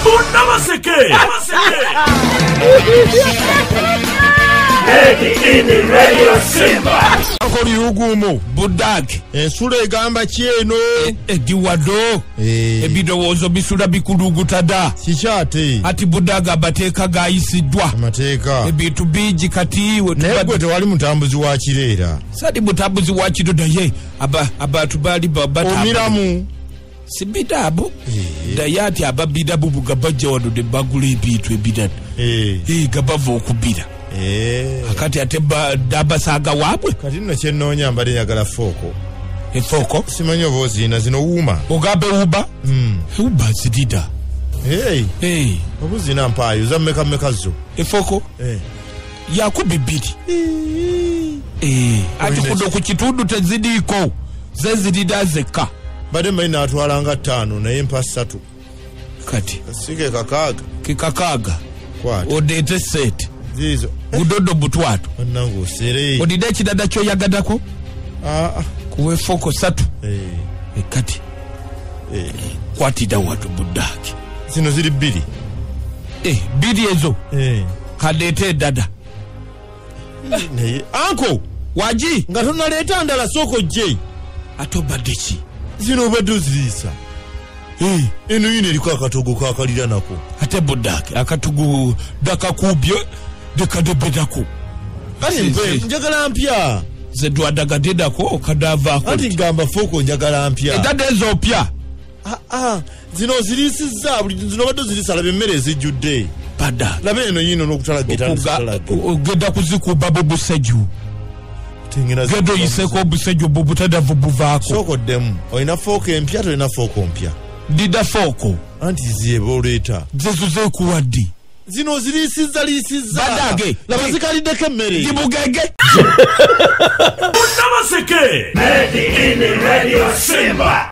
Munnabaseke. In Radio Simba. Akoli ugumu Budak ensula egamba ki eno ediwado ebirowoozo bisula bikulugutada kikyate ati Budak abateeka gayisiddwa amateeka ebintu bingi kati naye gwe tewali mutambuzi wa kireera sali mutambuzi wa kiro naye abantu baali omiramu si bidaabu naye ati ababiramu bugabajja wano ne bagula ebintu ebirala gabava okubira akati ate dabasaaga waabwe kati nno kyenoonya mbadde njagala fooko efooko simanyi oba oziina zino wuuma ogambe wuba wuba zirina oba ozina mpaayo za mmeka mmeka zo efooko yakubi bbiri ati kuno ku kitundu teziriiko ze zirina zekka mbadde mmanyi naatwalanga 5 naye mpa 3 kati si ke kakaaga ke kakaaga kwata odeete sente zizo gudodo butwatu bannange osere odide ekirala kyoyagadako kuwa efooko 3 kati kwatira wano Budaaki zino ziri 2 2 ezo kadeete eddada naye anko wagi nga tonaleeta ndala sooka ojje ate obadde ki zino obadde oziriisa eno yino eriko akatogo kakalira nako ate Budaaki akatogo dakakubye dekadebedako kati njagala mpya ze dwadagaddedako kadavaako anti ngamba fooko njagala mpya edadde ezo mpya zino oziriisizza buli zino obadde oziriisa laba emmere ezijjudde Budaaki laba eno yino n'okutalaogenda kuzikuba bubuseju genda oyiseko obuseju bubutadavu buvaako sooka oddemu olina fooko empya tolina fooko mpya ndida fooko anti zieba oleeta zezo zeekuwadde zino oziriisizza liisizza Badage laba zikaliddeko emmere gibugege Munnabaseke. In Radio Simba.